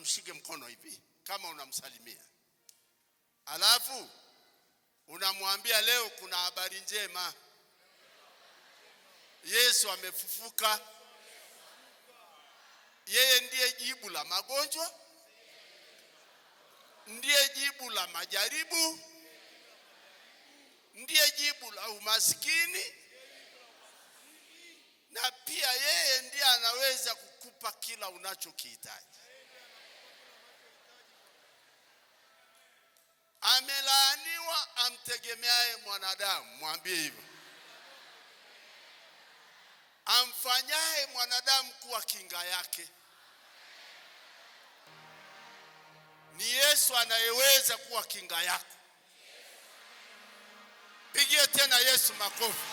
Mshike mkono hivi kama unamsalimia, alafu unamwambia leo kuna habari njema, Yesu amefufuka. Yeye ndiye jibu la magonjwa, ndiye jibu la majaribu, ndiye jibu la umaskini, na pia yeye ndiye anaweza kukupa kila unachokihitaji. Amelaaniwa amtegemeaye mwanadamu, mwambie hivyo, amfanyaye mwanadamu kuwa kinga yake. Ni Yesu anayeweza kuwa kinga yako. Pigie tena Yesu makofi.